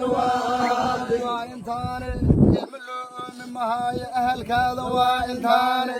Waa intaane ilmo loo oomi mahaayo, ahalkaada waa intaane,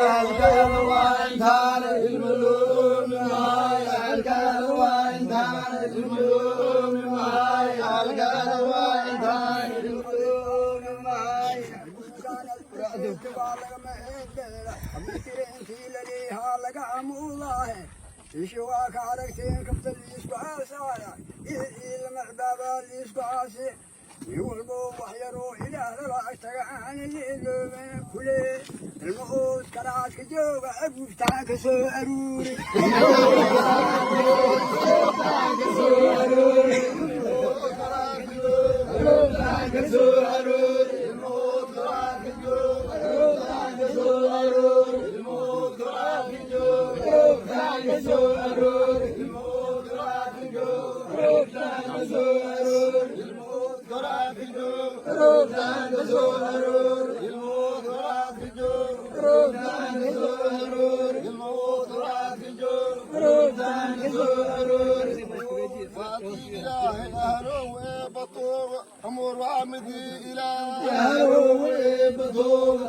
ahalkaada waa intaane, ilmo loo oomi mahaayo, ahalkaada waa intaane, ilmo loo oomi mahaayo, ahalkaada waa intaane, ilmo loo oomi mahaayo. Intii laliihaa laga amuudaahe, ishi waa ka aragteen, kafta liisku aasaaya, iilmacbaabaa liisku aasi, nin walbo wax yaroo Ilaah lala agtaga aana liiloobin kule ilmahood karaadka jooga aguuftaan ka soo aruuri. Ilaahay ahlowe batuuga amuur waa midii Ilaahay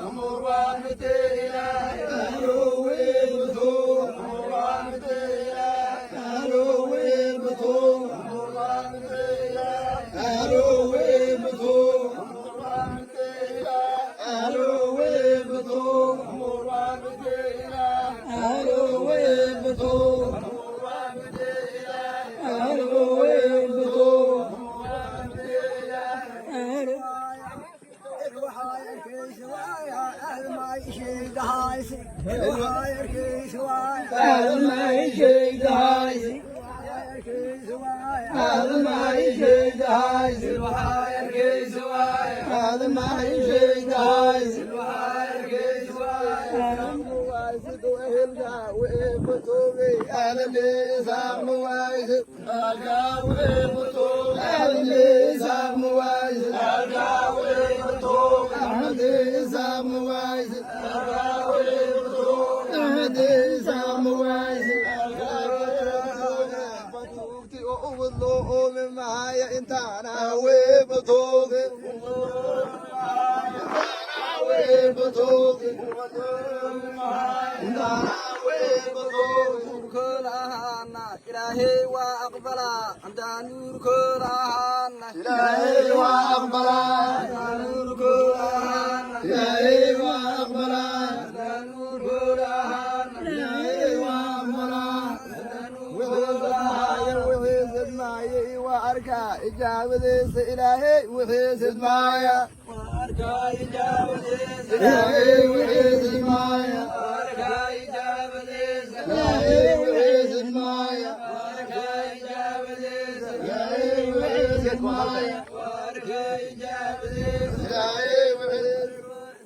amuur waa midii Ilaahay ahlowe batuuga amuur waa midii Ilaahay ahlowe batuuga amuur waa midii Ilaahay ahlowe batuuga amuur waa midii Ilaahay ahlowe batuuga amuur waa midii Ilaahay ahlowe batuuga amuur waa midii Ilaahay ahlowe batuuga amuur waa midii Ilaahay. Waxaa arkaysa waaya ahlmaay sheegahaysi, waxaa arkaysa waaya Ahlmaay sheegahaysi, waxaa arkaysa waaya ahlmaay sheegahaysi, waxaa arkaysa waaya ahlmaay sheegahaysi. Waxaa arkaysa waaya. Nuurkoolahaana Ilaahay waa aqbalaa, haddaan nuurkoolahaana Ilaahay waa aqbalaa, haddaan nuurkoolahaana Ilaahay waa aqbalaa, haddaan nuurkoolahaana Ilaahay waa aqbalaa. Wixii sidmaaya waa arkaa ijaabadiisa, Ilaahay wixii sidmaaya, waa arkaa ijaabadiisa, Ilaahay wixii sidmaaya, waa arkaa ijaabadiisa, Ilaahay wixii sidmaaya, waa arkaa ijaabadiisa, Ilaahay wixii sidmaaya, waa arkaa ijaabadiisa. Ilaahay wixii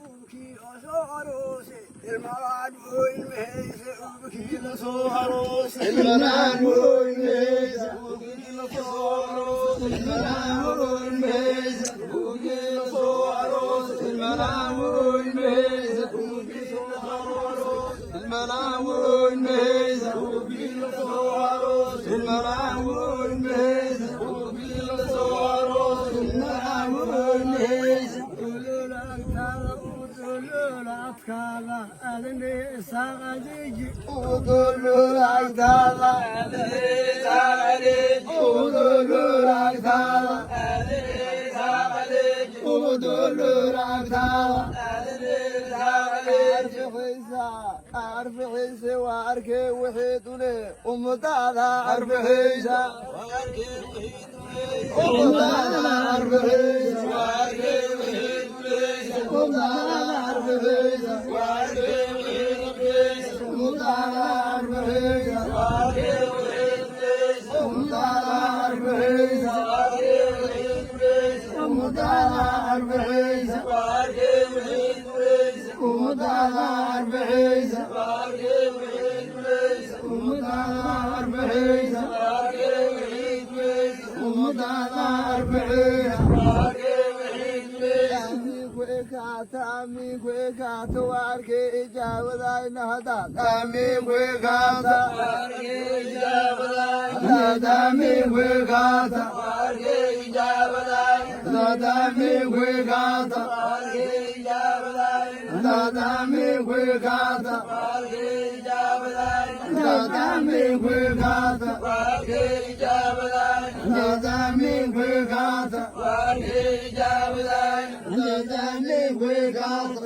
Ubkii oo soo aroosay ilmahaan ooyn mahayse, ubkii la soo aroosay ilmanaan ooyn mahayse, ilmanaan ooyn mahayse, ilmanaan ooyn mahayse, ilmanaan ooyn mahayse, ilmanaan ooyn mahayse, ilmanaan ooyn mahayse. Uduloola adkaada aadane Isaaq adeeji. Uduloola agtaada, uduloola agtaada, uduloola agtaada. Arfixiisa, arfixiisa waa arkee wixii dule ummadaada, arfixiisa ummadaada, arfixiisa ummadaada, arfixiisa ummadaada, arfixiisa ummadaada, arfixiisa ummadaada, arfixiisa ummadaada, arfixiisa ummadaada, arfixiisa ummadaada, arfixiisa. Ku eka. Ekaata amiinku ekaata waarkee ijaawadayna hadaad amiinku ekaata hadaad amiinku ekaata hadaad amiinku ekaata hadaad amiinku ekaata hadaad amiinku ekaata hadaad amiinku ekaata hadaad amiinku ekaata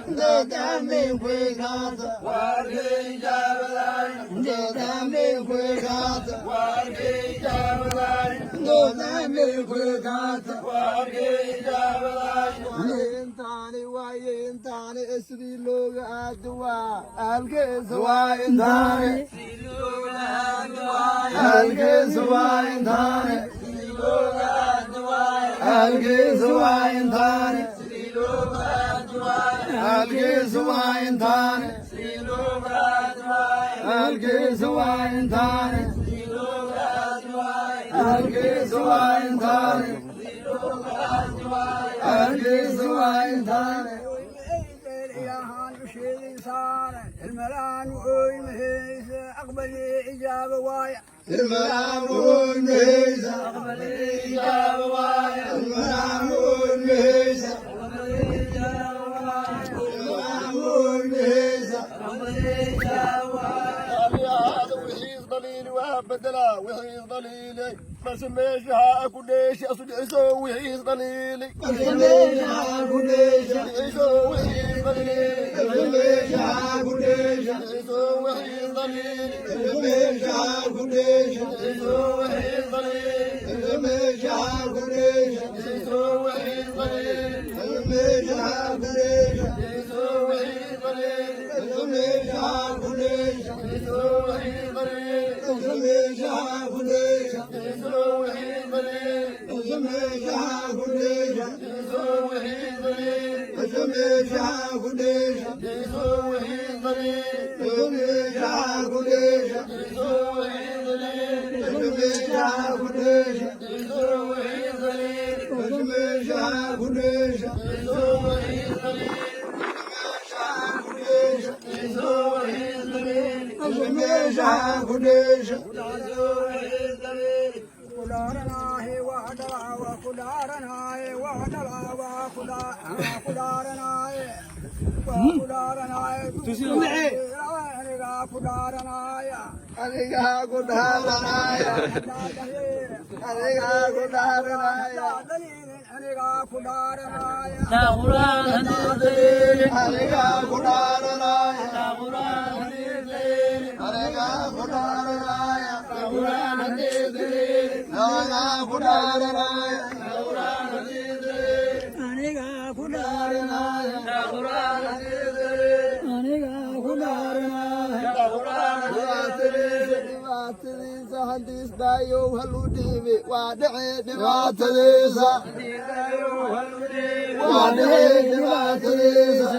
hadaad amiinku ekaata hadaad amiinku ekaata hadaad amiinku ekaata. Intaani waaye intaani sidii looga aado waa aalkeesa waa intaani aalkeesa waa intaani aalkeesa waa intaani aalkeesa waa intaani aalkeesa waa intaani aalkeesa waa intaani aalkeesa waa intaani. Ilaahaan u sheegaysaane ilmalaan ooy mahaysa aqbali ijaaba waaya. Ilmalaan ooy mahaysa, ilmalaan ooy mahaysa, ilmalaan ooy mahaysa. Aada wixiis dhaliili waa bedelaa wixiis dhaliilay balse meesha haa ku dheeshi asu dhiciso wixiis dhaliili. Balse meesha haa ku dheesha. Dhiciso wixiis dhaliili. Balse meesha haa ku dheesha. Dhiciso wixiis dhaliili. Balse meesha haa ku dheesha. Dhiciso wixiis dhaliili. Balse meesha haa ku dheesha. Dhiciso wixiis dhaliili. Balse meesha haa ku dheesha. Dhiciso wixiis dhaliili. Balse meesha haa ku dheesha. Dhiciso wixiis dhaliili. Balse meesha haa ku dheesha. Dhiciso wixiis dhaliili. Balse meesha haa ku dheesha. Dhiciso wixiis dhaliili. Balse meesha haa ku dheesha. Dhiciso wixiis dhaliili. Balse meesha haa ku dheesha. Dhiciso wixiis dhaliili. Balse meesha haa ku dheesha. Dhiciso wixiis dhaliili. Balse meesha haa ku dheesha. Dhiciso wixiis dhaliili. Dhiciso wixiis dhaliili. Balse meesha haa ku dheesha. Dhiciso wixiis dhaliili. Ku dhaaranaahe waa dhalaa waa ku dhaaranaaye waa dhalaa waa ku ku dhaaranaaye waa ku dhaaranaaye anigaa ku dhaaranaaya. Anigaa ku dhaaranaya. Anigaa ku dhaaranaya. Anigaa ku dhaaranaya. Anigaa ku dhaaranaya. Anigaa ku dhaaranaya. Anigaa ku dhaaranaya. Anigaa ku dhaaranaya. Anigaa ku dhaaranaya. Dhibaatadiisa haddiis daayow halu dhiibi waa dhece dhibaatadiisa waa dhece dhibaatadiisa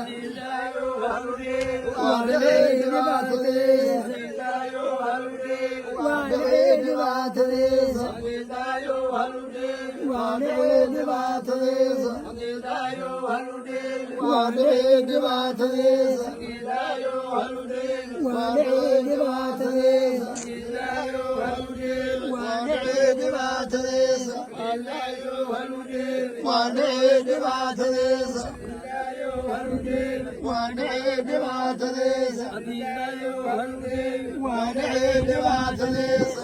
waa dhece dhibaatadiisa waa dhece dhibaatadiisa waa dhece dhibaatadiisa waa dhece dhibaatadiisa waa dhece dhibaatadiisa waa dhece dhibaatadiisa waa dhece dhibaatadiisa waa dhece dhibaatadiisa waa dhece dhibaatadiisa.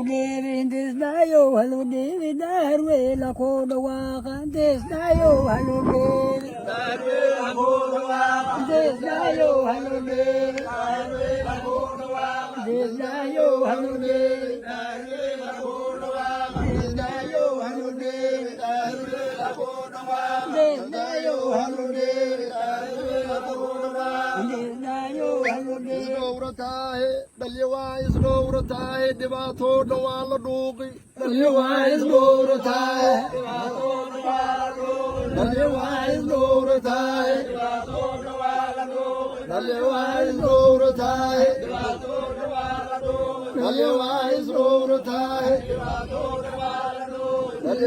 Udhiibintisdayo haludhiibi daarweela ku dhawaaqa intisdayo haludhiibi intisdayo haludhiibi intisdayo haludhiibi. Dayo haludheebe, dayo haludheebe. Intisdayo haludhiibi. Isdhowrataahe dhalyo waa isdhowrataahe dhibaatoo dhan waa la dhuuqi. Dhalyo waa isdhowrataahe, dhalyo waa isdhowrataahe, dhalyo waa isdhowrataahe, dhalyo waa isdhowrataahe, dhalyo.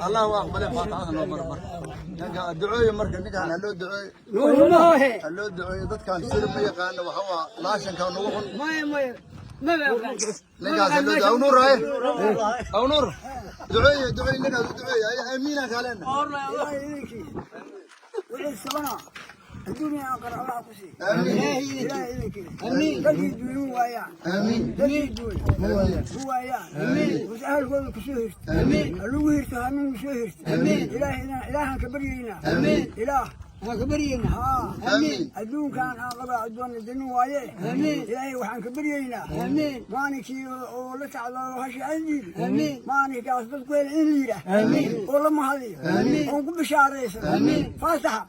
الله اقبل فاتحه noo mar marka ninka ducooyo marka ninkan ha loo ducooyo ha loo ducooyo dadkan sida ma yaqaano waxa waa laashanka nagu xun ninkaas ha loo ducooyo aw nuur haye aw nuur ducooyo ducooyo ninkaas u ducooyo ay amiina kaalena الدنيا أقرأ الله كسي آمين. إلهي إذنك آمين دلي دون ويا آمين. دلي دون ويا وسأل قول كسوهرت آمين اللي وهرت آمين وسوهرت آمين إلهنا إلها كبرينا آمين إله Waxaan ka baryaynaa. Aamiin. Adduunkan aan qabaa addoon dinin waaye. Aamiin. Ilaahay waxaan ka baryaynaa. Aamiin. Maalinkii oo la tacdo hasha aan diido. Aamiin. Maalinkaas dadku hel in la yidhaah. Aamiin. Oo la mahadiyo. Aamiin. Oon ku bishaaraysan. Aamiin. Faataxa.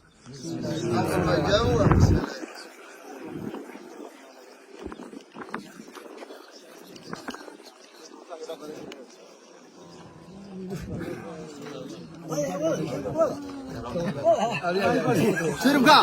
Shiribka.